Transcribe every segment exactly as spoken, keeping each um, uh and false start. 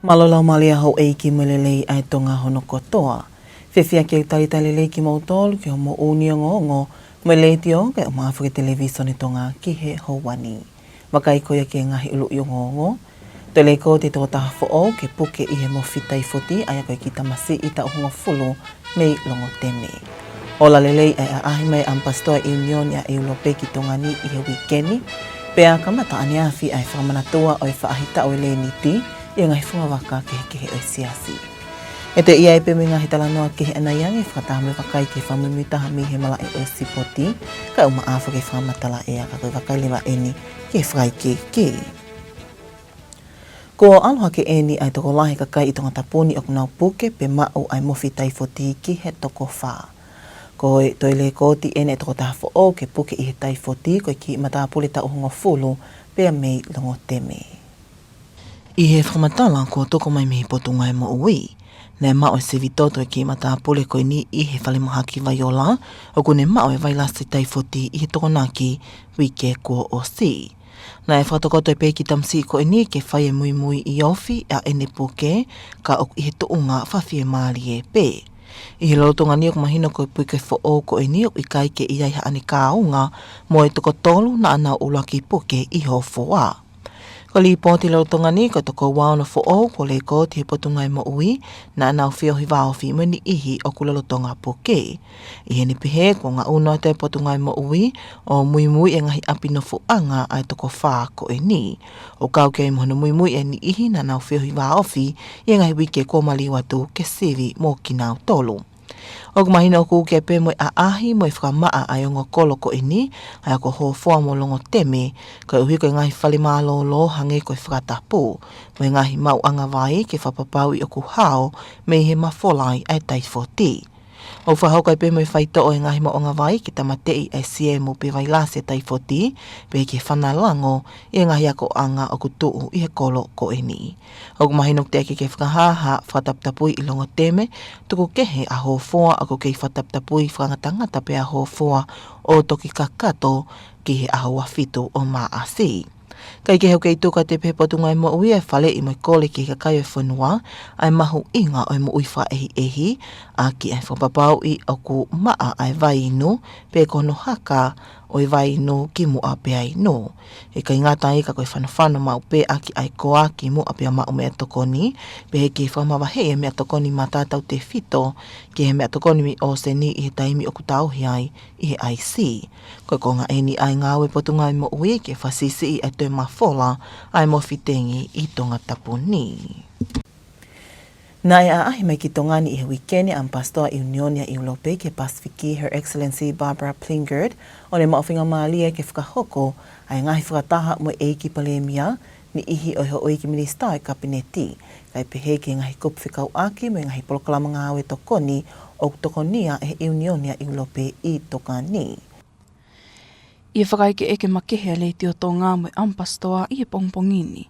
Mālō e laumālie ʻa houʻeiki mo e lelei ʻa e Tonga hono kotoa. Fiefia ke u talitali lelei kimoutolu ki hoʻomou ongoongo mei he letiō kae ʻumaʻā foki e Televīsone Tonga ki he houa ni. Vakai ko ia ki he ngaahi ʻuluʻi ongoongo. Toe lekooti e tokotaha foʻou ke puke ʻi he mofi taifoti, ʻa ia ko e kiʻi tamasiʻi taʻu hongofulu mei Longoteme. Ola lelei ʻa e ʻaʻahi mai ʻa e ʻAmipasitoa ʻa e ʻIunioni ʻa ʻIulope ki Tonga ni ʻi he uike ni, pea kamata ʻaneafi ʻa e fakamanatua ʻo e faʻahitaʻu ʻo e leniti ʻi he ngaahi fungavaka kehekehe ʻo e Siasi. ʻE toe ʻi ai pē mo e ngaahi talanoa kehe ʻanai ange, fakataha mo e vakai ki he fakamuimuitaha mei he malaʻe ʻo e sipoti, kae ʻumaʻā foki e fakamatala ʻea, ka ko e vakai leva eni ki he fakaʻekeʻeke. Kuo ʻalu hake eni ʻa e tokolahi e kakai ʻi Tongatapu ni ʻoku nau puke pe maʻu ʻa e mofi taifoti ki he toko fā. Ko e toe lekooti eni e tokotaha foʻou ke puke ʻi he taifoti, ko e kiʻi matāpule taʻu hongofulu pea mei Longoteme. ʻI he fakamatala kuo tuku mai mei he Potungāue Moʻui, naʻe maʻu e sivi toto e kiʻi matāpule ko eni ʻi he falemahaki Vaiola, ʻoku ne maʻu e vailasi taifoti ʻi he Tokonaki uike kuo ʻosi. Naʻe fakatokoto pē e kiʻi tamasiʻi ko eni ke fai e muimui ʻi ofi ʻa ʻene puke, ka ʻoku ʻi he tuʻunga fakafiemālie pē. ʻI he lolotonga ni ʻoku mahino ko e puke foʻou ko eni ʻoku ʻikai ke ʻi ai haʻane kaunga mo e toko tolu naʻa nau ʻuluaki puke ʻi Hofoa. Ko e lipooti lolotonga ni, ko e toko ua ono foʻou kuo lekooti he Potungāue Moʻui naʻa nau feohi vāofi mo e niʻihi ʻoku lolotonga puke. ʻI heʻene pehē, kuo ngaʻunu atu e Potungāue Moʻui ʻo muimui e ngaahi ʻapi nofoʻanga ʻa e toko fā ko eni, ʻo kau ki ai mo hono muimui e niʻihi naʻa nau feohi vāofi ʻi he ngaahi uike kuo maliu atu ke sivi mo kinautolu. ʻOku mahino ʻoku uke pē mo e ʻaʻahi mo e fakamaʻa ʻa e ongo kolo ko eni, ʻa ia ko Hofoa mo Longoteme, koeʻuhi ko e ngaahi fale mālōlō hangē ko e fakatapu, mo e ngaahi maʻuʻanga vai ke fakapapauʻi ʻoku hao mei he mafola ʻa e taifoti. ʻOku fakahoko ai pē mo e faitoʻo e ngaahi maʻuʻanga vai ke tāmateʻi e siemu pe vailasi e taifoti, pehē ki he fana lango ʻi he ngaahi akoʻanga ʻoku tuʻu ʻi he kolo ko eni. ʻOku mahino ʻoku teʻeki ke fakahā ha fakataputapui ʻi Longoteme, tuku kehe ʻa Hofoa ʻoku kei fakataputapui fakangatangata pē ʻa Hofoa ʻo toki kakato ki he ʻaho ua fitu ʻo Maʻasi. Kae kehe, ʻoku kei tuku atu pē ʻe he Potungāue Moʻui e faleʻi mo e kole ki he kakai ʻo e fonua ʻa e mahuʻinga ʻo e moʻui fakaʻehiʻehi, ʻaki ʻa e fakapapauʻi ʻoku maʻa ʻa e vai inu, pe ko hono haka ʻo e vai inu kimuʻa pea inu. ʻIkai ngata ai, ka ko e fanofano maʻu pē ʻaki ʻa e koa kimuʻa pea maʻu meʻatokoni, pehē ki he fakamavaheʻi e meʻatokoni matātautefito ki he meʻatokoni mei ʻōseni ʻi he taimi ʻoku tauhi ai ʻi he ʻaisi. Ko e konga eni ʻa e ngāue e Potungāue Moʻui ke fakasiʻisiʻi ʻa e toe mafola ʻa e mofi tengi ʻi Tongatapu ni. Naʻe ʻaʻahi mai ki Tonga ni ʻi he uike ni ʻa e ʻAmipasitoa ʻa e ʻIunioni ʻa ʻIulope ki he Pasifiki, Her Excellency Barbara Plingert, ʻo ne maʻu faingamālie ke fakahoko ʻa e ngaahi fakataha mo e ʻEiki Palēmia, niʻihi ʻo e houʻeiki minisitā ʻo e Kapineti, kae pehē ki he ngaahi kupu fekauʻaki mo e ngaahi polokalama ngāue tokoni ʻoku tokonia ʻe he ʻIunioni ʻa ʻIulope ʻi Tonga ni. ʻI he fakaʻekeʻeke makehe ʻa e Letiō Tonga mo e ʻAmipasitoa ʻi he pongipongi ni,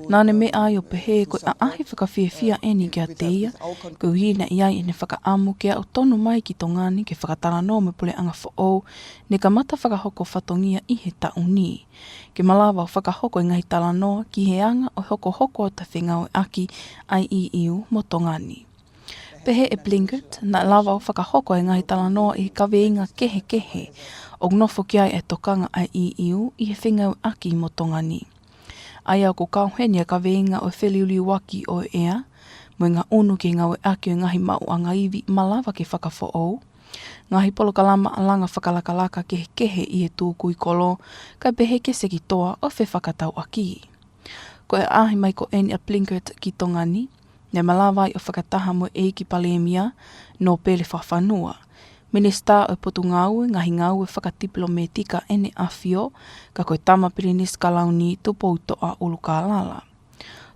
naʻa ne meʻa ai ʻo pehē ko e ʻaʻahi fakafiefia eni kiate ia, koeʻuhi naʻe ʻi ai ʻene fakaʻamu ke aʻu tonu mai ki Tonga ni ke fakatalanoa mo e puleʻanga foʻou ne kamata fakahoko fatongia ʻi he taʻu ni, ke malava ʻo fakahoko e ngaahi talanoa ki he anga ʻo e hokohoko atu e fengāueʻaki ʻa e ʻIu mo Tonga ni. Pehē ʻe Plingert, naʻe lava ʻo fakahoko e ngaahi talanoa ʻi he kaveinga kehekehe ʻoku nofo ki ai e tokanga ʻa e ʻIu ʻi he fengāueʻaki mo Tonga ni, ʻa ia ʻoku kau heni e kaveinga ʻo e feliuliuaki ʻo e ʻea, mo e ngaʻunu ki he ngāueʻaki ʻo e ngaahi maʻuʻanga ivi malava ke fakafoʻou, ngaahi polokalama langa fakalakalaka kehekehe ʻi he tukui kolo, kae pehē ki he sekitoa ʻo e fefakatauʻaki. Ko e ʻaʻahi mai ko eni ʻa Plingert ki Tonga ni, naʻe malava ai ʻo fakataha mo e ʻEiki Palēmia, Nōpele Fakafanua, Minisitā ʻo e Potungāue Ngaahi Ngāue Fakatipilōmētika ʻEne ʻAfio, ka ko e Tama Pilinisi Kalauni Tupoutoʻa ʻUlukālala,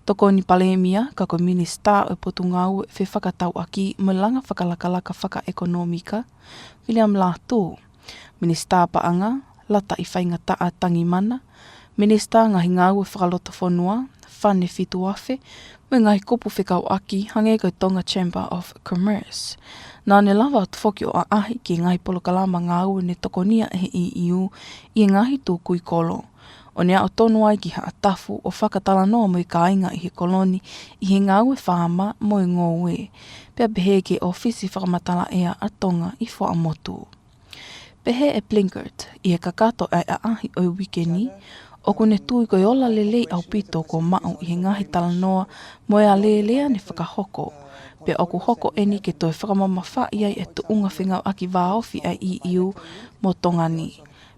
Tokoni Palēmia, ka ko e Minisitā ʻo e Potungāue Fefakatauʻaki mo e Langa Fakalakalaka Fakaʻekonōmika, Viliami Lātū, Minisitā Paʻanga, Lataʻi Faingataʻa Tangimana, Minisitā Ngaahi Ngāue Fakalotofonua, Fane Fituafe, mo e ngaahi kupu fekauʻaki hangē ko e Tonga Chamber of Commerce. Naʻa ne lava atu foki ʻo ʻaʻahi ki he ngaahi polokalama ngāue ne tokonia ʻe he ʻIu ʻi he ngaahi tukui kolo, ʻo ne aʻu tonu ai ki Haʻatafu ʻo fakatalanoa mo e kāinga ʻi he kolo ni ʻi he ngāue faama mo e ngoue, pea pehē ki he ʻōfisi fakamatala ʻea ʻa Tonga ʻi Fuaʻamotu. Pehē ʻe Blinckert, ʻi he kakato ʻa e ʻaʻahi ʻo e uike ni, ʻoku ne tui ko e ola lelei ʻaupito kuo maʻu ʻi he ngaahi talanoa mo e alēlea ne fakahoko, pea ʻoku hoko eni ke toe fakamamafaʻi ai e tuʻunga fengāueʻaki vāofi ʻa e ʻIʻiu mo Tonga ni.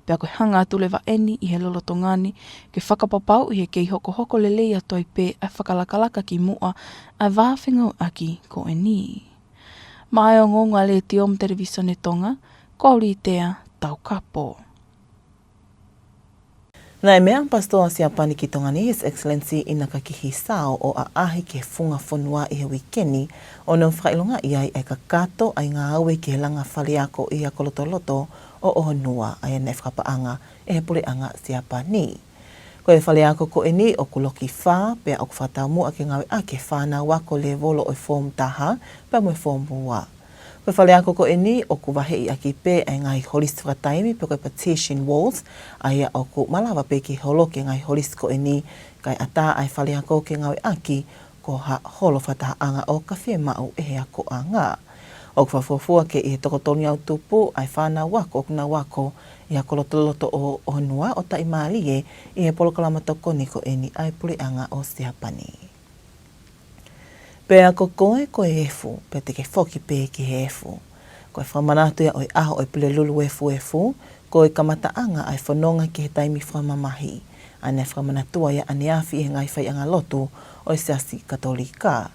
Pea ko e hanga atu leva eni ʻi he lolotonga ni ke fakapapauʻi he kei hokohoko lelei atu ai pē ʻa e fakalakalaka ki muʻa ʻa e vā fengāueʻaki ko eni. Maʻa e ongoongo ʻa e Letiō mo e Televīsone Tonga, ko Litea Taukapo. Naʻe meʻa ʻa e Pasitoa Siapani ki Tonga ni, His Excellency ʻInaka Kihisao, ʻo ʻaʻahi ki he funga fonua ʻi he uike ni, ʻo ne fakaʻilongaʻi ai e kakato ʻa e ngāue ki he langa faleako ʻi Akolotoloto ʻo ʻOhonua, ʻa ia naʻe fakapaʻanga ʻe he puleʻanga Siapani. Ko e faleako ko eni ʻoku loki fā, pea ʻoku fakataumuʻa ke ngāueʻaki ʻe he fānau ako lēvolo ʻo e Form Taha pea mo e Form Ua. Ko e faleako ko eni ʻoku vaheʻi ʻaki pē ʻa e ngaahi holisi fakataimi pe ko e partition walls, ʻa ia ʻoku malava pē ke holoki e ngaahi holisi ko eni, kae ʻatā ʻa e faleako ke ngāueʻaki ko ha holo fakatahaʻanga ʻoka fiemaʻu ʻe he akoʻanga. ʻOku fakafuofua ke ʻi he toko tolungofulu tupu ʻa e fānau ako ʻoku nau ako ʻi Akolotoloto ʻo ʻOhonua ʻo taʻimālie ʻi he polokalama tokoni ko eni ʻa e puleʻanga ʻo Siapani. Pea ko koe ko e efu, pea te ke foki pē ki he efu. Ko e fakamanatu ia ʻo e ʻaho ʻo e Pulelulu Efuefu, ko e kamataʻanga ʻa e fononga ki he taimi fakamamahi, ʻa ia naʻe fakamanatua ia ʻaneafi ʻe he ngaahi faiʻanga lotu ʻo e Siasi Katolika.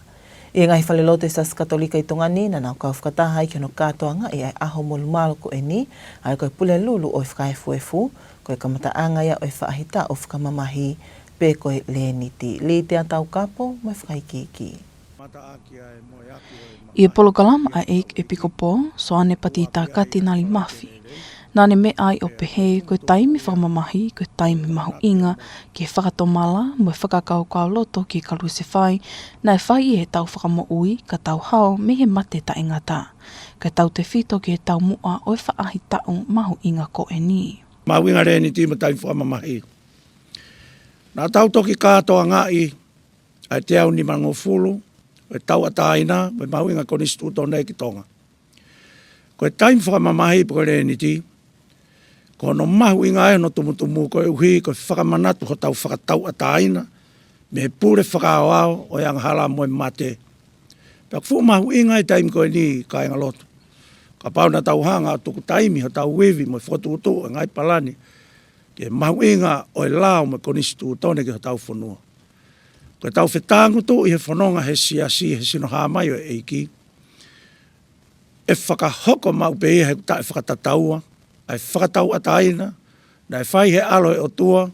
ʻI he ngaahi falelotu ʻo e Siasi Katolika ʻi Tonga ni, naʻa nau kau fakataha ai ki hono kātoangaʻi ʻa e ʻaho molumalu ko eni, ʻa ia ko e Pulelulu ʻo e Fakaefuefu, ko e kamataʻanga ia ʻo e faʻahitaʻu fakamamahi, pe ko e Leniti. Litea Taukapo mo e fakaikiiki. ʻI he polokalama ʻa e ʻEiki ʻEpikopō Soane Patita Katinali Mafi, naʻa ne meʻa ai ʻo pehē ko e taimi fakamamahi ko e taimi mahuʻinga ki he fakatomala mo e fakakaukau loto ki he kalusefai naʻe fai ʻe he Tau Fakamoʻui ka tau hao mei he mate taʻengata, kae tautefito ki he taumuʻa ʻo e faʻahitaʻu mahuʻinga ko eni. Mahuʻinga Leniti mo e taimi fakamamahi. Naʻa tau toki kātoangaʻi ʻa e teau nimangofulu ʻo e tauʻatāina mo e mahuʻinga konisitūtone ki Tonga. Ko e taimi fakamamahi pe ko e Leniti, ko hono mahuʻinga ʻa hono tumutumu koeʻuhi ko e fakamanatu hotau fakatauʻatāina mei he pule fakaaoao ʻo e angahala mo e mate. Pea ʻoku fuʻu mahuʻinga e taimi ko eni kāinga lotu. Kapau naʻa tau hanga ʻo tuku taimi hotau ivi mo e fokotuʻutuʻu e ngaahi palani ki he mahuʻinga ʻo e lao mo e konisitūtone ki hotau fonua. Ko ʻetau fetāngutuʻi he fononga he siasi he sino hā mai ʻo e ʻEiki, ʻe fakahoko maʻu pē ia he taʻefakatataua ʻa e fakatauʻatāina naʻe fai he ʻAlo ʻo e ʻOtua,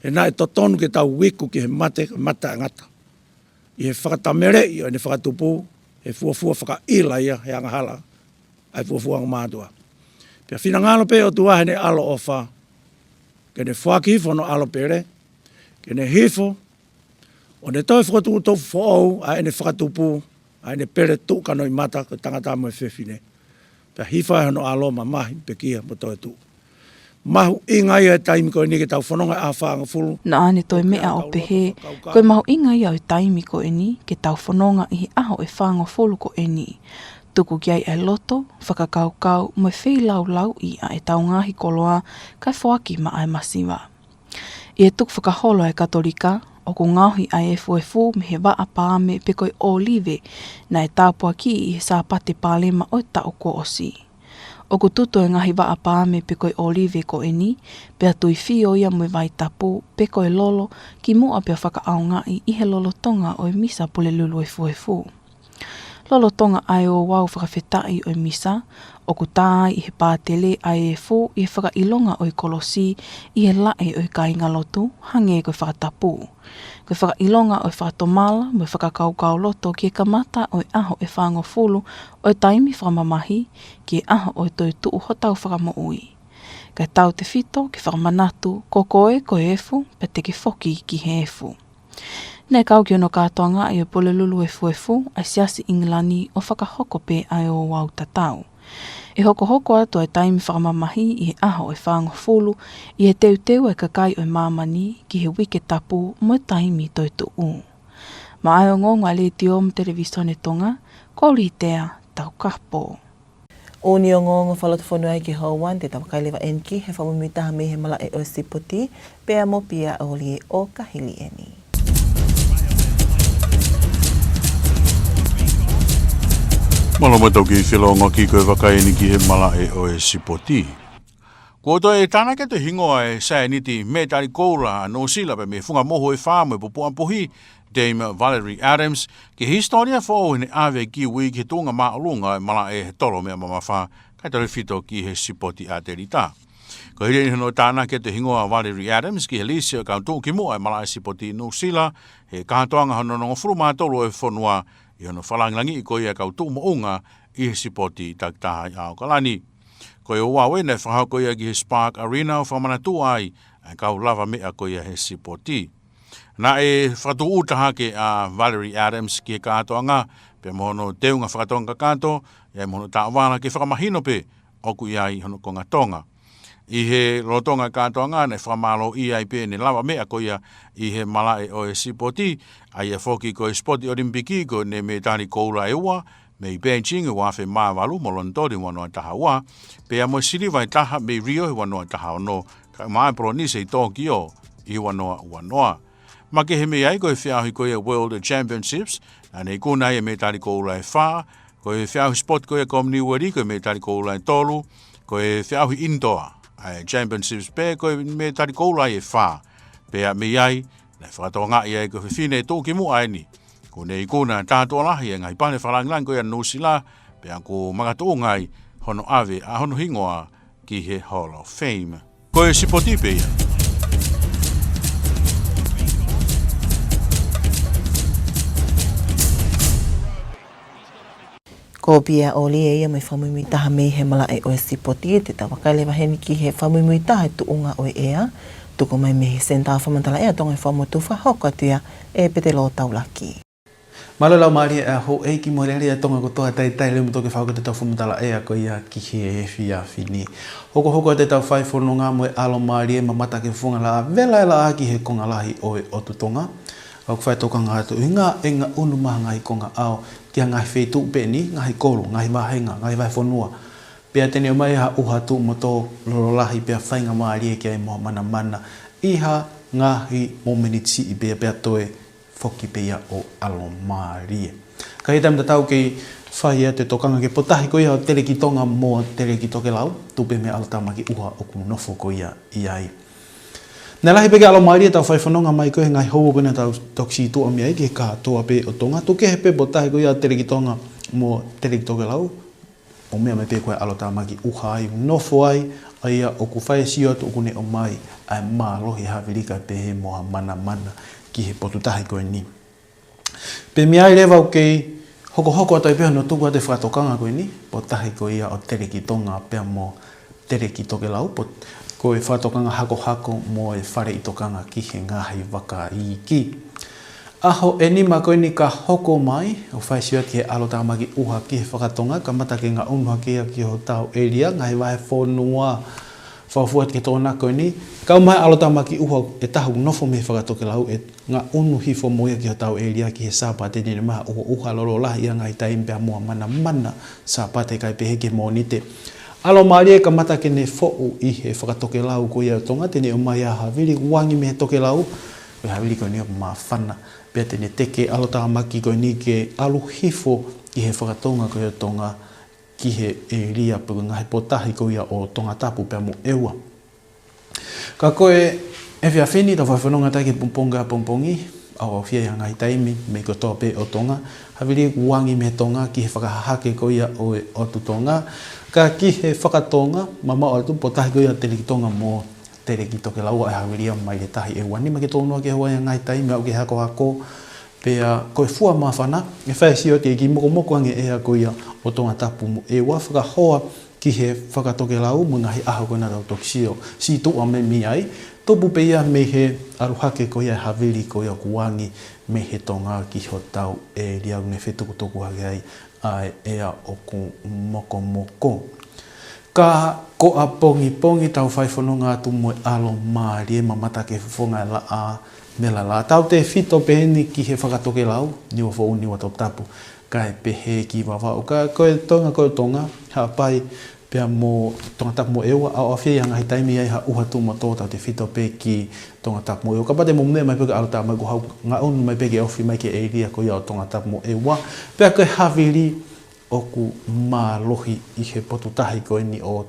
he naʻe totonu ke tau iku ki he mate, mate taʻengata, ʻi he fakatameleʻi ʻo ʻene fakatupu, he fuofua fakaʻila ia he angahala ʻa e fuofua ongo mātuʻa. Pea finangalo pē ʻOtua heʻene ʻaloʻofa ke ne foaki hifo hono ʻAlo pele, ke ne hifo ʻo ne toe fokotuʻutuʻu foʻou ʻa ʻene fakatupu, ʻa ʻene pele tuʻu kanoʻimata ko e tangata mo e fefine. Pea hifo ai hono ʻAlo mamahi, pekia mo toetuʻu. Mahuʻinga ia e taimi ko eni ke tau fononga ʻa e fāngofulu. Naʻa ne toe meʻa ʻo pehē, ko e mahuʻinga ia ʻo e taimi ko eni ke tau fononga ʻi he ʻaho ʻe fāngofulu ko eni. Tuku ki ai e loto, fakakaukau mo e feilaulauʻi ʻa ʻetau ngaahi koloa kae foaki maʻa e masiva. ʻI he tukufakaholo ʻa e Katolika, ʻoku ngaohi ʻa e efuefu mei he vaʻa paame pe ko e ʻōlive naʻe tāpuakiʻi ʻi he Sāpate Palema ʻo e taʻu kuo ʻosi. ʻOku tutu e ngaahi vaʻa paame pe ko e ʻōlive ko eni, pea tuifio ia mo e vai tapu pe ko e lolo, kimuʻa pea fakaʻaongaʻi ʻi he lolotonga ʻo e Misa Pulelulu Efuefu. Lolotonga ʻa e ouau fakafetaʻi ʻo e Misa, ʻoku tā ai ʻe he pātele ʻa e efu ʻi he fakaʻilonga ʻo e kolosi ʻi he laʻe ʻo e kāingalotu, hangē ko e fakatapu. Ko e fakaʻilonga ʻo e fakatomala mo e fakakaukau loto ki he kamata ʻo e ʻaho ʻe fāngofulu ʻo e taimi fakamamahi, ki he ʻaho ʻo e toetuʻu hotau Fakamoʻui. Kae tautefito ke fakamanatu, ko koe ko e efu, pea te ke foki ki he efu. Naʻe kau ki hono kātoangaʻi ʻo e Pulelulu Efuefu ʻa e Siasi ʻIngilani ʻo fakahoko pē ʻa e ouau tatau. ʻE hokohoko atu ʻa e taimi fakamamahi ʻi he ʻaho ʻe fāngofulu ʻi he teuteu ʻa e kakai ʻo e māmani ki he uike tapu mo e taimi toetuʻu. Maʻa e ongoongo ʻa e Letiō mo e Televisone Tonga, ko Litea Taukapo. ʻOku ongoongo fakalotofonua ia ki he houa ni, te tau vakai leva eni ki he fakamuimuitaha mei he malaʻe ʻo e sipoti, pea mo Pia ʻOlie ʻo ka hili eni. Mālō muʻa e tau kiʻi felōngoaki, ko e vakai eni ki he malaʻe ʻo e sipoti. Kuo toe tānaki atu e hingoa ʻo e sēniti mētali koula ʻa Nuʻusila pea mei he funga mohu ʻe fā mo e pupuʻa puhi, Dame Valerie Adams, ki he hisitōlia foʻou heʻene ʻave e Kiwi ki he tuʻunga māʻolunga ʻo e malaʻe he tolo meʻa mamafa, kae tautefito ki he sipoti ʻatelita. Ko e hili eni hono tānaki atu e hingoa ʻo Valerie Adams ki he lisi ʻo e kau tuʻukimuʻa ʻo e malaʻe sipoti Nuʻusila, he kātoanga hono nongofulu mā tolu ʻo e fonua, ʻi hono fakalangilangiʻi ko ia e kau tuʻu moʻunga ʻi he sipoti takitaha ʻi ʻAokalani. Ko e ouau ē naʻe fakahoko ia ki he Spark Arena ʻo fakamanatu ai ʻa e kau lavameʻa ko ia he sipoti. Naʻe fakatūʻuta hake ʻa Valerie Adams ki he kātoanga, pea mo hono teunga fakatonga kakato, ʻi ai mo hono taʻovala ke fakamahino pē ʻoku ʻi ai hono konga Tonga. ʻI he lolotonga e kātoanga naʻe fakamālōʻia ai pē ʻene lavameʻa ko ia ʻi he malaʻe ʻo e sipoti, ʻa ia foki ko e sipoti ʻOlimipiki ko ʻene mētali koula ʻe ua, mei Beijing ʻi he ua afe mā valu mo Lonitoni ua noa taha ua, pea mo e siliva ʻe taha mei Rio ʻi he ua noa taha ono, kae ʻumaʻā e polonise ʻi Tokyo ʻi he ua noa ua noa. Makehe mei ai ko e feʻauhi ko ia World Championships, naʻá ne ikuna ai e mētali koula ʻe fā, ko e feʻauhi sipoti ko ia Commonwealth ko e mētali koula ʻe tolu, ko e feʻauhi indoor, ʻa e Championships pē ko e mētali koula ia ʻe fā. Pea mei ai, naʻe fakatokangaʻi ai ko e fefine tuʻukimuʻa eni kuo ne ikuna tātuʻa lahi e ngaahi pale fakalangilangi ko ia Nuʻusila, pea kuo makatuʻunga ai hono ʻave ʻa hono hingoa ki he Hall of Fame. Ko e sipoti pē ia. Ko Pia ʻOlie ia mo e fakamuimuitaha mei he malaʻe ʻo e sipoti, te tau vakai leva heni ki he fakamuimuitaha ʻi he tuʻunga ʻo e ʻea, tuku mai mei he Senitā Fakamatala ʻEa Tonga ʻi Fuaʻamotu, fakahoko atu ia ʻe Petelō Taulaki. Mālō e laumālie ʻa e houʻeiki mo e lelei ʻa Tonga kotoa, talitali lelei mo toki fakahoko atu ʻetau fakamatala ʻea ko ia ki he efiafi ni. Hokohoko atu ʻetau fai fononga mo e ʻalomālie, mamata ki he funga laʻā, vela e laʻā ki he konga lahi ʻo e ʻotu Tonga. ʻOku fai e tokanga atu ʻuhinga e ngaʻunu mai ha ngaahi konga ʻao ki ha ngaahi feituʻu pē ʻe niʻihi, ngaahi kolo, ngaahi vāhenga, ngaahi vahefonua. Pea te ne ʻomai ha ʻuha tuʻu mo tō lolo lahi pea faingamālie ki ai mo ha manamana ʻi ha ngaahi momeniti siʻi pē ia pea toe foki pē ia ʻo ʻalomālie. Ka ʻi he taimi tatau kei fai atu e tokanga ki he potahi ko ia ʻo Telekitonga mo Telekitokelau, tupu pē mei he ʻalotāmaki ʻuha ʻoku nofo ko ia ʻi ai. Naʻe lahi pē ke ʻalomālie ʻetau fai fononga mai ko ē he ngaahi houa ko ē naʻa tau toki sītuʻa mei ai ki he kātoa pē ʻo Tonga, tuku kehe pē potahi ko ia Telekitonga mo Telekitokelau, ʻo meʻa mai pē ko e ʻalotāmaki ʻuha ʻoku nofo ai, ʻa ia ʻoku fai e sio atu ʻoku ne ʻomai ʻa e mālohi, havili kae pehē mo ha manamana ki he potu tahi ko eni. Pea mei ai leva ʻoku kei hokohoko atu ai pē hono tuku atu e fakatokanga ko eni, potahi ko ia ʻo Telekitonga pea mo Telekitokelau, pot-, ko e fakatokanga hakohako mo e faleʻi tokanga ki he ngaahi vaka iiki. ʻAho ʻe nima ko eni ka hoko mai, ʻo fai e sio atu ki he ʻalotāmaki ʻuha ki he fakatonga, kamata ke ngaʻunu hake ia ki hotau ʻēlia, ngaahi vahefonua, fakafuofua atu ki he Tokonaki ko eni, kau mai e ʻalotāmaki ʻuha ʻe taha ʻoku nofo mei he fakatokelau ʻe ngaʻunu hifo mo ia ki hotau ʻēlia ki he Sāpate ni, ʻomai ha ʻuha, ʻuha lolo lahi ʻi ha ngaahi taimi pea mo ha manamana Sāpate kae pehē ki he Mōnite. ʻAlomālie kamata ke ne foʻu ʻi he fakatokelau ko ia ʻo Tonga, te ne ʻomai ha havili ʻoku angi mei he tokelau, ko e havili ko eni ʻoku māfana. Pea te ne teke e ʻalotāmaki ko eni ke ʻalu hifo ʻi he fakatonga ko ia ʻo Tonga ki he ʻēlia pe ko e ngaahi potahi ko ia ʻo Tongatapu pea mo ʻEua. Ka ko e efiafi ni, tau fai fononga atu ai ki he pongipongi ʻapongipongi, ʻaʻau fiha ʻi ha ngaahi taimi mei he kotoa pē ʻo Tonga, havili ʻoku angi mei Tonga ki he fakahahake ko ia ʻo e ʻotu Tonga, ka ki he fakatonga, mamaʻo atu potahi ko ia Telekitonga mo Telekitokelau ʻa e havili ia mei he tahi ʻe ua nima ki he tolu noa ki he ua ʻi ha ngaahi taimi, aʻu ki he hakohako, pea ko e fua māfana, ʻe fai e sio atu ki he mokomoko ange ʻea ko ia ʻo Tongatapu mo ʻEua, fakahoa ki he fakatokelau mo e ngaahi ʻaho ko ē naʻa tau toki sio, sītuʻa mei, mei ai, tupu pē ia mei he ʻalu hake ko ia e havili ko ia ʻoku angi mei he Tonga ki hotau ʻēlia ʻoku ne fetukutuku hake ai ʻa e ʻea ʻoku mokomoko. Ka ko ʻapongipongi tau fai fononga atu mo e ʻalomālie, mamata ki he fofonga ʻo e laʻā mo e lālā. Tautefito pē eni ki he fakatokelau, Niuafoʻou, Niuatoputapu, kae pehē ki Vavaʻu. Ka ko e toenga ko e Tonga, Haʻapai pea mo Tongatapu mo ʻEua, ʻaoʻaofia ʻi ha ngaahi taimi ʻi ai ha ʻuha tuʻu mo tō, tautefito pē ki Tongatapu mo ʻEua. Kapau te mou meʻa mai pē ki he ʻAlo Tāmaki ʻUha, ngaʻunu mai pē ke ofi mai ki he ʻēlia ko ia ʻo Tongatapu mo ʻEua. Pea ko e havili ʻoku mālohi ʻi he potu tahi ko eni ʻo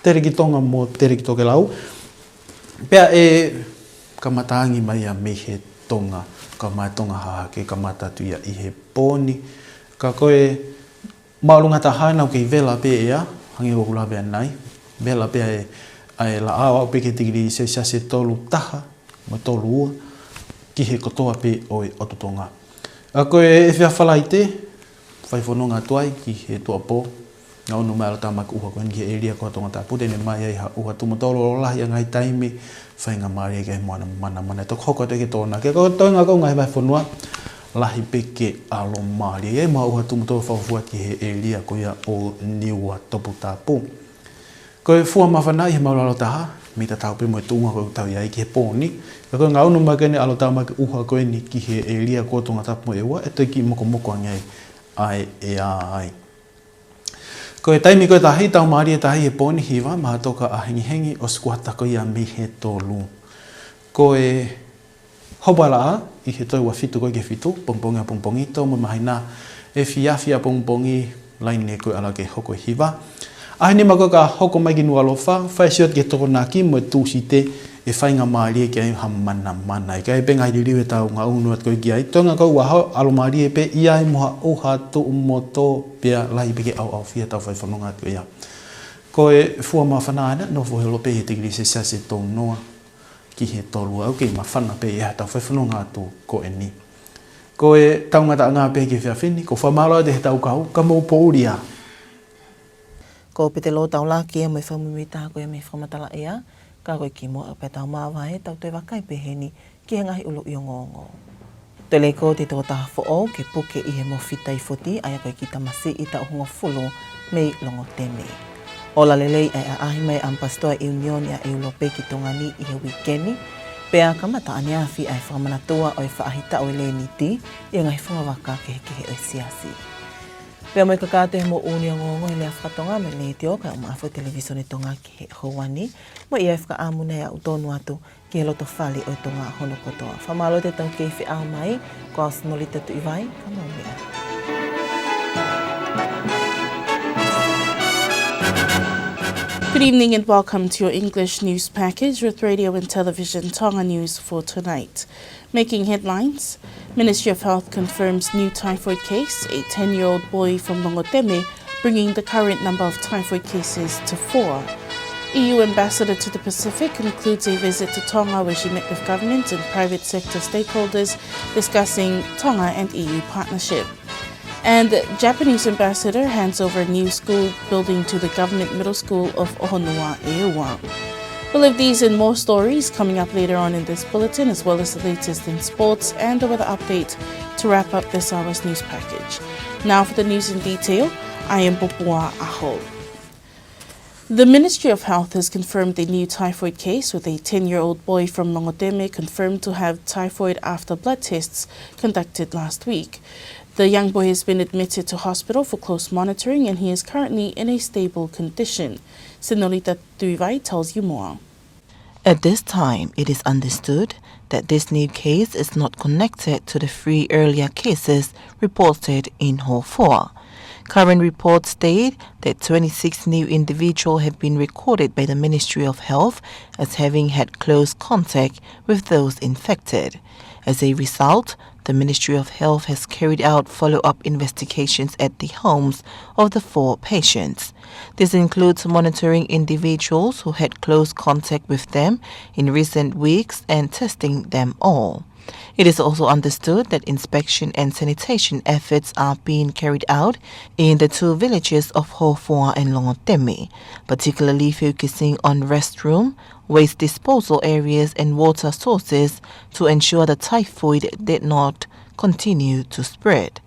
Telekitonga mo Telekitokelau. Pea ʻe kamata angi mai ia mei he Tonga, ka mai Tonga Hahake, kamata atu ia ʻi he pō ni. Ka ko e māʻolunga taha ena ʻoku kei vela pē ʻa e ʻea, hangē ko ʻeku lave ʻanenai, vela pē ʻa e, ʻa e laʻā ʻo aʻu pē ki he tikilī selesiasi ʻe tolu taha mo e tolu ua ki he kotoa pē ʻo e ʻotu Tonga. ʻA ko e efiafi Falaite, fai fononga atu ai ki he tuʻuapō, ngaʻunu mai ʻa e ʻAlo Tāmaki ʻUha ko eni ki he ʻēlia ko Tongatapu, te ne ʻomai ai ha ʻuha tuʻu mo tō, lolo lahi ʻa e ngaahi taimi, faingamālie ki ai mo ʻena manamana ʻe toki hoko atu ki he Tokonaki. Ka ko e toenga ko e ngaahi vahefonua, lahi pē ke ʻalomālie ai mo ha ʻuha tuʻu mo tō fakafuofua ki he ʻēlia ko ia ʻo Niuatoputapu. Ko e fua māfana ʻi he maʻulalo taha, mei tatau pē mo e tuʻunga ko ē ʻoku tau ʻi ai ki he pō ni. Ka ko e ngaʻunu mai ko eni ʻa e ʻAlo Tāmaki ʻUha ko eni ki he ʻēlia ko Tongatapu mo ʻEua, ʻe toe kiʻi mokomoko ange ai ʻa e ʻea ai. Ko e taimi ko e tahi, taumālie tahi he pō ni, hiva, mahatoka ʻahengihengi, ʻosi kuata ko ia mei he tolu. Ko e hopo ʻa e laʻā ʻi he toe ua fitu ko ē ki he fitu, pongipongi ʻapongipongi, tō mo e māhina efiafi ʻapongipongi, laine ko ē ʻalu ki he hoko ʻe hiva. ʻAho nima ko ē ka hoko mai ki Nukuʻalofa, fai ʻa e sio atu ki he Tokonaki mo e Tūsite, ʻe faingamālie ki ai ha manamana. ʻIkai pē ngaahi liliu ʻe tau ngaʻunu atu ko ē ki ai. Toenga ko e ua, ʻalomālie pē ia mo ha ʻuha tuʻu mo tō, pea lahi pē ke ʻaoʻaofia ʻetau fai fononga atu ia. Ko e fua māfana ena, nofo holo pē he tikilī selesiasi ʻe tolu noa ki he tolu ua, ʻoku kei māfana pē ia heʻetau fai fononga atu ko eni. Ko e tau ngataʻanga pē ki he efiafi ni, ko e fakamālō atu heʻetau kau, ka mou poʻuli ā. Ko Petelō Taulaki ia mo e fakamuimuitaha ko ia mei he fakamatala ʻea, ka ko e kimuʻa pea tau māvae, tau toe vakai pē heni ki he ngaahi ʻuluʻi ongoongo. Toe lēkooti e tokotaha foʻou ke puke ʻi he mofi taifoti, ʻa ia ko e kiʻi tamasiʻi taʻu hongofulu mei Longoteme. Ola lelei ʻa e ʻaʻahi mai ʻa e ʻAmipasitoa ʻa e ʻIunioni ʻa ʻEulope ki Tonga ni ʻi he uike ni, pea kamata ʻaneafi ʻa e fakamanatua ʻo e faʻahitaʻu ʻo e lēniti ʻi he ngaahi fungavaka kehekehe ʻo e Siasi. Pea mo e kakato ʻi he moʻoni ʻo e ongoongo he lea faka-Tonga mei he Letiō kae ʻumaʻā foki e Televīsone Tonga ki he houa ni, mo ia ʻe fakaʻamu nai ʻa e ʻalu tonu atu ki he loto fale ʻo e Tonga hono kotoa. Fakamālō atu ʻetau kei feʻao mai, ko au Sinolita Tuʻivai, ka mou meʻa. Good evening and welcome to your English news package with Radio and Television Tonga News for tonight. Making headlines, Ministry of Health confirms new typhoid case, a ten-year-old boy from Longoteme, bringing the current number of typhoid cases to four. E U ambassador to the Pacific concludes a visit to Tonga where she met with government and private sector stakeholders discussing Tonga and E U partnership. And Japanese ambassador hands over new school building to the Government Middle School of ʻOhonua ʻEua. We'll have these and more stories coming up later on in this bulletin, as well as the latest in sports and the weather update to wrap up this hour's news package. Now for the news in detail, I am Popua ʻAho. The Ministry of Health has confirmed a new typhoid case, with a ten-year-old boy from Longoteme confirmed to have typhoid after blood tests conducted last week. The young boy has been admitted to hospital for close monitoring and he is currently in a stable condition. Sinolita Tuivai tells you more. At this time, it is understood that this new case is not connected to the three earlier cases reported in Hofoa. Current reports state that twenty-six new individuals have been recorded by the Ministry of Health as having had close contact with those infected. As a result, the Ministry of Health has carried out follow-up investigations at the homes of the four patients. This includes monitoring individuals who had close contact with them in recent weeks and testing them all. It is also understood that inspection and sanitation efforts are being carried out in the two villages of Hofoa and Longoteme, particularly focusing on restroom, waste disposal areas and water sources to ensure the typhoid did not continue to spread.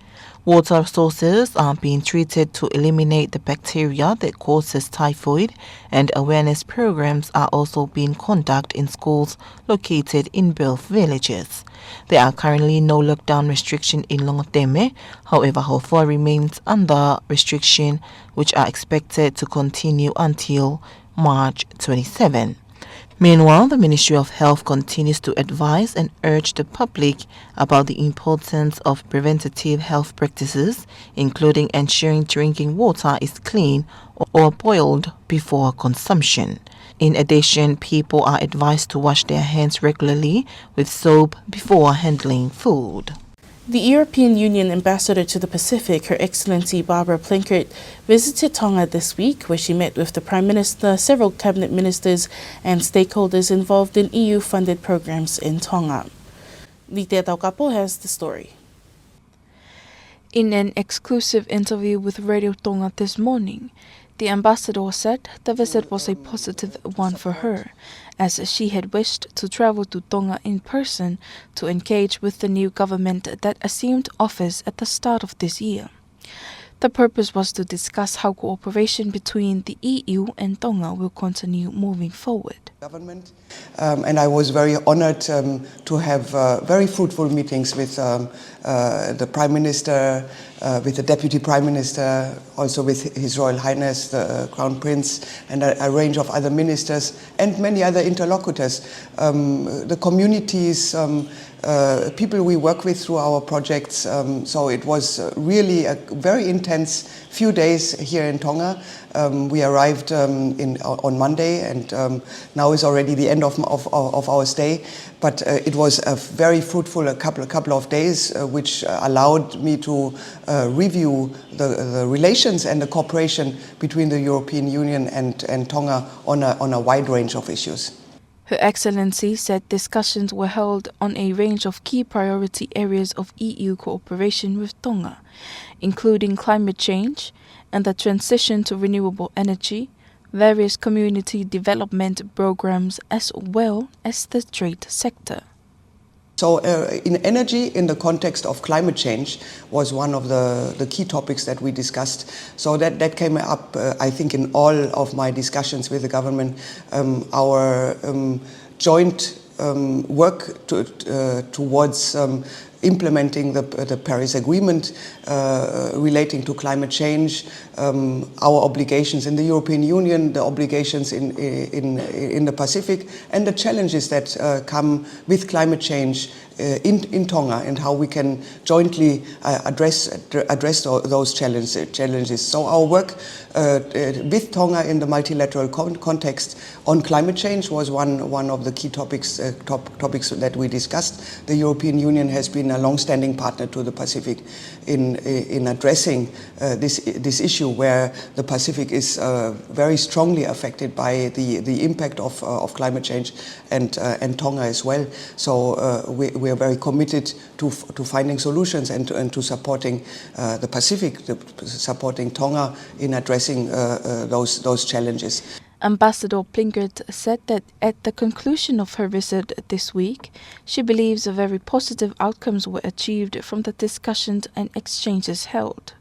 Water sources are being treated to eliminate the bacteria that causes typhoid, and awareness programs are also being conducted in schools located in both villages. There are currently no lockdown restriction in Longoteme. However, Hofoa remains under restriction, which are expected to continue until March twenty-seven. Meanwhile, the Ministry of Health continues to advise and urge the public about the importance of preventative health practices, including ensuring drinking water is clean or boiled before consumption. In addition, people are advised to wash their hands regularly with soap before handling food. The European Union ambassador to the Pacific, Her Excellency Barbara Plinkett, visited Tonga this week, where she met with the Prime Minister, several cabinet ministers, and stakeholders involved in E U-funded programs in Tonga. Litea Taukapo has the story. In an exclusive interview with Radio Tonga this morning, the ambassador said the visit was a positive one for her, as she had wished to travel to Tonga in person to engage with the new government that assumed office at the start of this year. The purpose was to discuss how cooperation between the E U and Tonga will continue moving forward. Government. Um, and I was very honored, um, to have, uh, very fruitful meetings with, um, uh, the Prime Minister, uh, with the Deputy Prime Minister, also with His Royal Highness the, uh, Crown Prince, and a, a range of other ministers and many other interlocutors. Um, the communities, um, uh, people we work with through our projects. Um, so it was, uh, really a very intense few days here in Tonga. Um, we arrived, um, in, on Monday, and, um, now is already the end of, of, of our stay. But, uh, it was a very fruitful, a couple, a couple of days, uh, which, uh, allowed me to, uh, review the, the relations and the cooperation between the European Union and, and Tonga on a, on a wide range of issues. Her Excellency said discussions were held on a range of key priority areas of E U cooperation with Tonga, including climate change and the transition to renewable energy, various community development programs, as well as the trade sector. So, uh, in energy, in the context of climate change, was one of the, the key topics that we discussed. So that, that came up, uh, I think, in all of my discussions with the government. Um, our, um, joint, um, work to, uh, towards, um, implementing the, the Paris Agreement, uh, relating to climate change, um, our obligations in the European Union, the obligations in, in, in the Pacific, and the challenges that, uh, come with climate change, uh, in, in Tonga, and how we can jointly, uh, address, address tho-, those challenges, challenges. So our work, uh, uh, with Tonga in the multilateral con-, context on climate change was one, one of the key topics, uh, top-, topics that we discussed. The European Union has been a long-standing partner to the Pacific in, in addressing, uh, this, this issue, where the Pacific is, uh, very strongly affected by the, the impact of, uh, of climate change, and, uh, and Tonga as well. So, uh, we, we are very committed to f-, to finding solutions and to, and to supporting, uh, the Pacific, the, supporting Tonga in addressing, uh, uh, those, those challenges. Ambassador Plinkett said that at the conclusion of her visit this week, she believes very positive outcomes were achieved from the discussions and exchanges held.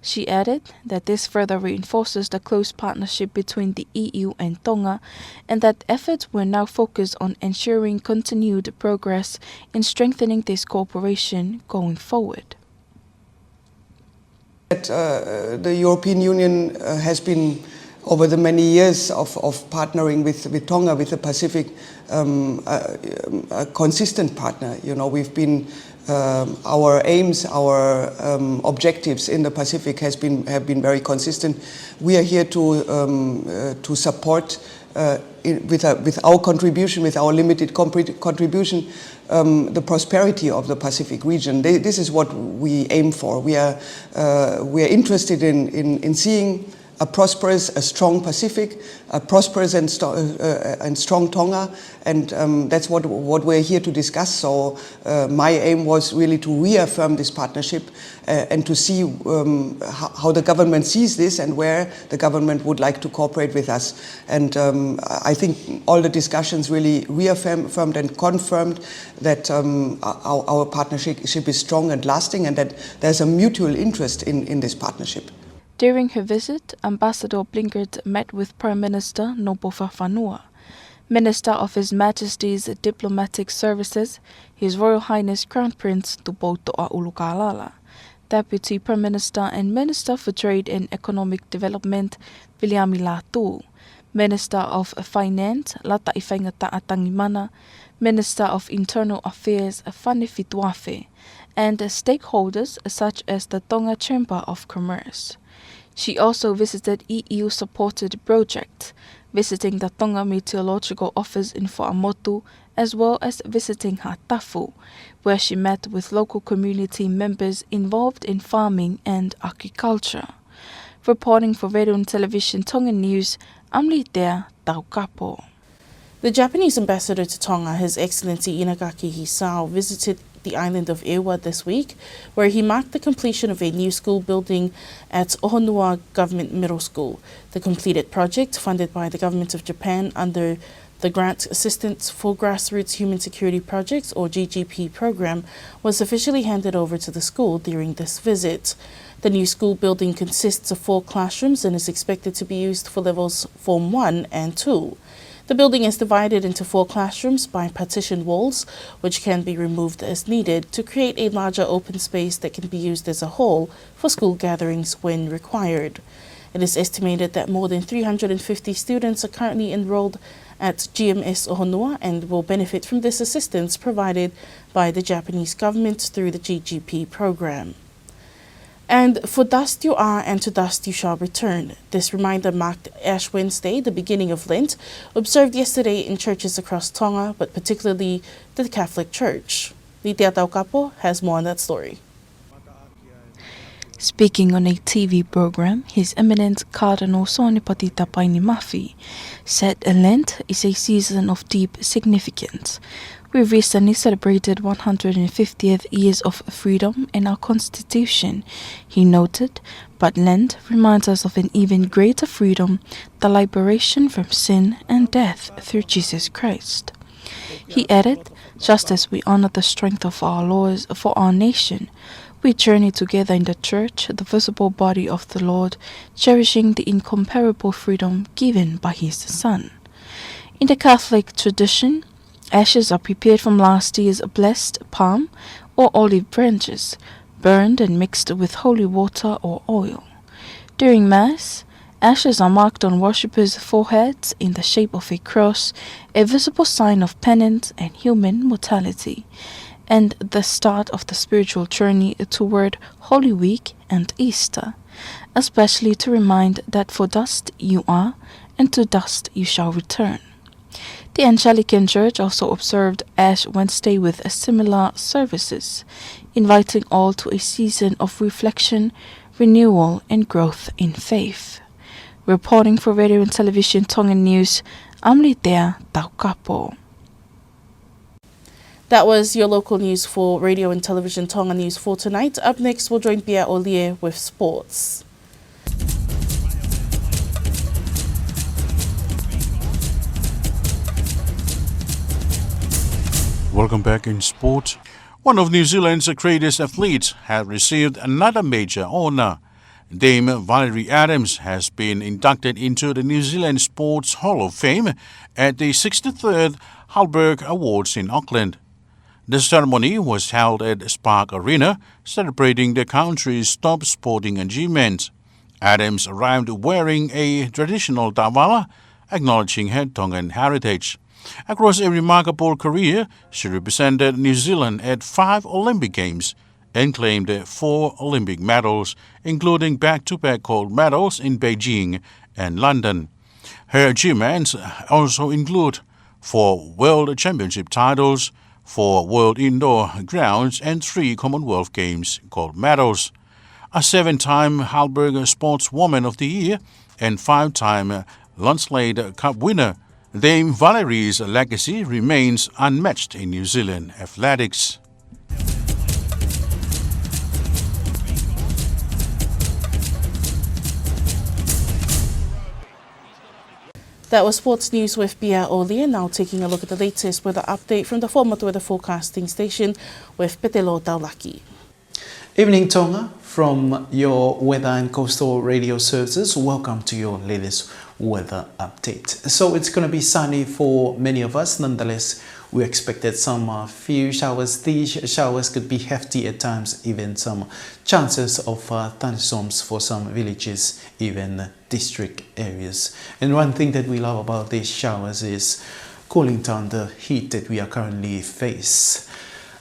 She added that this further reinforces the close partnership between the E U and Tonga, and that efforts will now focus on ensuring continued progress in strengthening this cooperation going forward. That, uh, the European Union, uh, has been, over the many years of, of partnering with, with Tonga, with the Pacific, um, uh, um, a consistent partner. You know, we've been, um, our aims, our, um, objectives in the Pacific has been, have been very consistent. We are here to, um, uh, to support, uh, in, with, uh, with our contribution, with our limited compre-, contribution, um, the prosperity of the Pacific region. They, this is what we aim for. We are, uh, we are interested in, in, in seeing A prosperous, a strong Pacific, a prosperous and, sto- uh, uh, and strong Tonga, and um, that's what, what we're here to discuss. So uh, my aim was really to reaffirm this partnership uh, and to see um, how, how the government sees this and where the government would like to cooperate with us. And um, I think all the discussions really reaffirmed and confirmed that um, our, our partnership is strong and lasting, and that there's a mutual interest in, in this partnership. During her visit, Ambassador Blinken met with Prime Minister Nopo Fakafanua, Minister of His Majesty's Diplomatic Services, His Royal Highness Crown Prince Tupoutoʻa ʻUlukalala, Deputy Prime Minister and Minister for Trade and Economic Development, Viliami Lātū, Minister of Finance, Lataʻi Faingataʻa Tangimana, Minister of Internal Affairs, Fane Fituafe, and stakeholders such as the Tonga Chamber of Commerce. She also visited E U-supported projects, visiting the Tonga Meteorological Office in Fuaʻamotu, as well as visiting Haʻatafu, where she met with local community members involved in farming and agriculture. Reporting for Radio and Television Tonga News, I'm Litea Taukapo. The Japanese ambassador to Tonga, His Excellency Inagaki Hisao, visited the island of Ewa this week, where he marked the completion of a new school building at Ohonua Government Middle School. The completed project, funded by the Government of Japan under the Grant Assistance for Grassroots Human Security Projects, or G G P program, was officially handed over to the school during this visit. The new school building consists of four classrooms and is expected to be used for levels Form one and two. The building is divided into four classrooms by partition walls, which can be removed as needed to create a larger open space that can be used as a hall for school gatherings when required. It is estimated that more than three hundred and fifty students are currently enrolled at G M S Ohonua and will benefit from this assistance provided by the Japanese government through the G G P program. And for dust you are, and to dust you shall return. This reminder marked Ash Wednesday, the beginning of Lent, observed yesterday in churches across Tonga, but particularly the Catholic Church. Litea Taukapo has more on that story. Speaking on a T V program, His Eminence Cardinal Sone Patita Paini Mafi said Lent is a season of deep significance. We recently celebrated one hundred fiftieth years of freedom and our Constitution, he noted, but Lent reminds us of an even greater freedom, the liberation from sin and death through Jesus Christ. He added, just as we honor the strength of our laws for our nation, we journey together in the Church, the visible body of the Lord, cherishing the incomparable freedom given by His Son. In the Catholic tradition, ashes are prepared from last year's blessed palm or olive branches, burned and mixed with holy water or oil. During Mass, ashes are marked on worshippers' foreheads in the shape of a cross, a visible sign of penance and human mortality, and the start of the spiritual journey toward Holy Week and Easter, especially to remind that for dust you are, and to dust you shall return. The Anglican Church also observed Ash Wednesday with a similar services, inviting all to a season of reflection, renewal, and growth in faith. Reporting for Radio and Television Tonga News, I'm Litea Taukapo. That was your local news for Radio and Television Tonga News for tonight. Up next, we'll join Pia Olie with sports. Welcome back in sport. One of New Zealand's greatest athletes has received another major honour. Dame Valerie Adams has been inducted into the New Zealand Sports Hall of Fame at the sixty-third Halberg Awards in Auckland. The ceremony was held at Spark Arena, celebrating the country's top sporting achievements. Adams arrived wearing a traditional tāvala, acknowledging her Tongan heritage. Across a remarkable career, she represented New Zealand at five Olympic Games and claimed four Olympic medals, including back-to-back gold medals in Beijing and London. Her achievements also include four World Championship titles, four World Indoor Grounds, and three Commonwealth Games gold medals. A seven-time Halberg Sportswoman of the Year, and five-time Lunslade Cup winner Dame Valerie's legacy remains unmatched in New Zealand athletics. That was sports news with Pia Olie. Now taking a look at the latest weather update from the Fōmatu Weather Forecasting Station with Petelo Taulaki. Evening, Tonga. From your weather and coastal radio services, welcome to your latest weather update. So it's gonna be sunny for many of us. Nonetheless, we expected some, uh, few showers. These sh-, showers could be hefty at times, even some chances of, uh, thunderstorms for some villages, even district areas. And one thing that we love about these showers is cooling down the heat that we are currently face.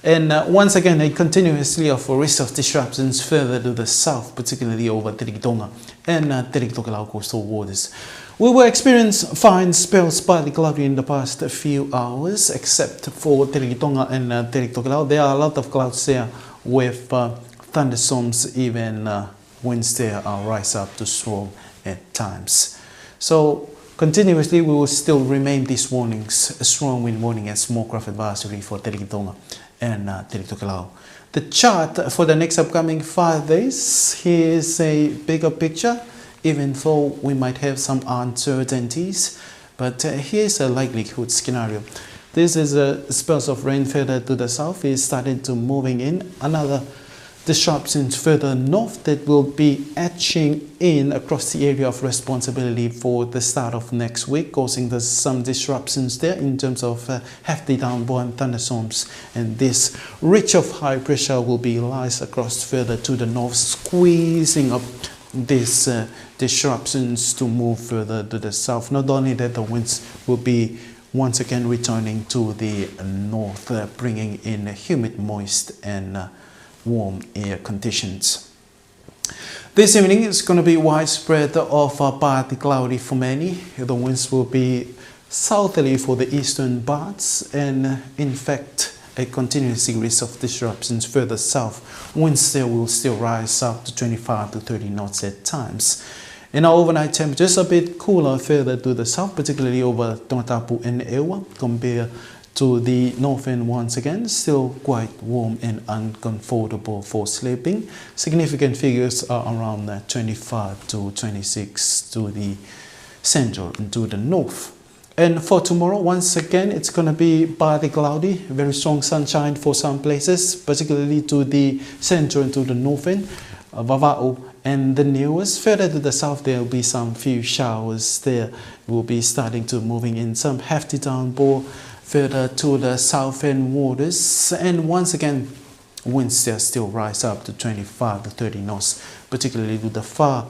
And, uh, once again, a continuously of risk of disruptions further to the south, particularly over Telekitonga and, uh, Telekitokelau coastal waters. We will experience fine spells, partly cloudy in the past few hours, except for Telekitonga and, uh, Telekitokelau. There are a lot of clouds there with, uh, thunderstorms, even, uh, winds there are rise up to strong at times. So continuously, we will still remain these warnings, a strong wind warning and small craft advisory for Telekitonga and, uh, Telekitokelau. The chart for the next upcoming five days, here's a bigger picture, even though we might have some uncertainties. But, uh, here's a likelihood scenario. This is a spells of rain further to the south is starting to moving in. Another disruptions further north that will be edging in across the area of responsibility for the start of next week, causing the, some disruptions there in terms of, uh, hefty downpour and thunderstorms. And this ridge of high pressure will be lies across further to the north, squeezing up these, uh, disruptions to move further to the south. Not only that, the winds will be once again returning to the north, uh, bringing in humid, moist, and, uh, warm air conditions. This evening is gonna be widespread of, uh, partly cloudy for many. The winds will be southerly for the eastern parts, and, uh, in fact, a continuous risk of disruptions further south. Winds there will still rise up to twenty-five to thirty knots at times. And our overnight temperatures a bit cooler further to the south, particularly over Tongatapu and Eua, compared to the north end once again, still quite warm and uncomfortable for sleeping. Significant figures are around, uh, twenty-five to twenty-six to the central and to the north. And for tomorrow, once again, it's gonna be partly cloudy, very strong sunshine for some places, particularly to the central and to the north end, uh, Vavaʻu and the Niuas. Further to the south, there will be some few showers there. Will be starting to moving in some hefty downpour further to the south end waters. And once again, winds there still rise up to twenty-five to thirty knots, particularly to the far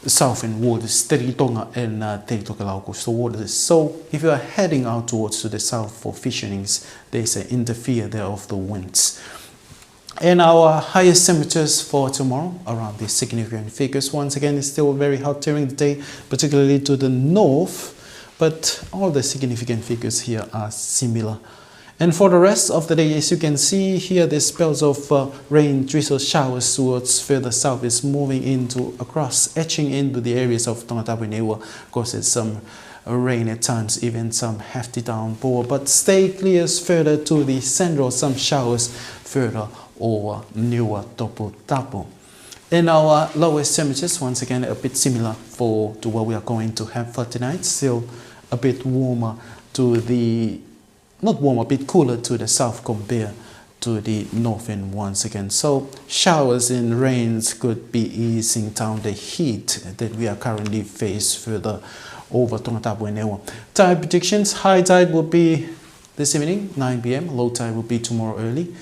south end waters, Telekitonga and, uh, Telitokelau coastal waters. So if you are heading out towards to the south for fisherings, there's an interfere there of the winds. And our highest temperatures for tomorrow around the significant figures. Once again, it's still very hot during the day, particularly to the north, but all the significant figures here are similar. And for the rest of the day, as you can see here, the spells of, uh, rain, drizzle showers towards further south is moving into, across, edging into the areas of Tongatapu and Eua. Of course, it's some rain at times, even some hefty downpour, but stay clear further to the central, some showers further over Niuatoputapu. And our lowest temperatures, once again, a bit similar for, to what we are going to have for tonight. Still a bit warmer to the, not warm, a bit cooler to the south compared to the north end once again. So showers and rains could be easing down the heat that we are currently faced further over Tongatapu and Eua. Tide predictions, high tide will be this evening, nine p.m. Low tide will be tomorrow early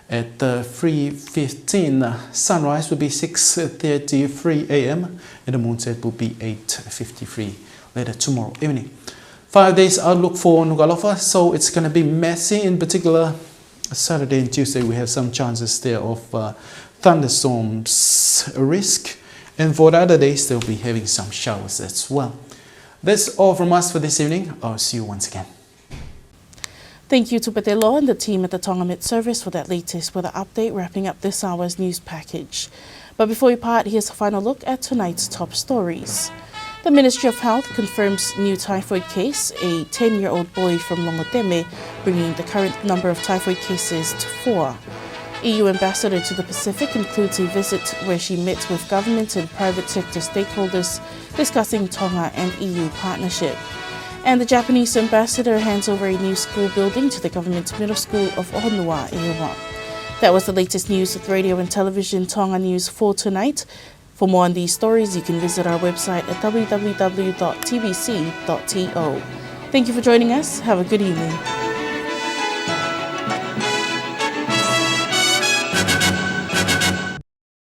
at, uh, three fifteen. Sunrise will be six thirty-three a.m. and the moonset will be eight fifty-three later tomorrow evening. Five days outlook for Nukuʻalofa, so it's gonna be messy. In particular, Saturday and Tuesday, we have some chances there of, uh, thunderstorms risk. And for the other days, they'll be having some showers as well. That's all from us for this evening. I'll see you once again. Thank you to Petelo and the team at the Tonga Met Service for that latest weather update, wrapping up this hour's news package. But before we part, here's a final look at tonight's top stories. The Ministry of Health confirms new typhoid case, a ten-year-old boy from Longoteme, bringing the current number of typhoid cases to four. E U ambassador to the Pacific concludes a visit where she met with government and private sector stakeholders discussing Tonga and E U partnership. And the Japanese ambassador hands over a new school building to the government middle school of Ohonua Eua. That was the latest news with Radio and Television Tonga News for tonight. For more on these stories, you can visit our website at w w w dot t b c dot t o. Thank you for joining us. Have a good evening.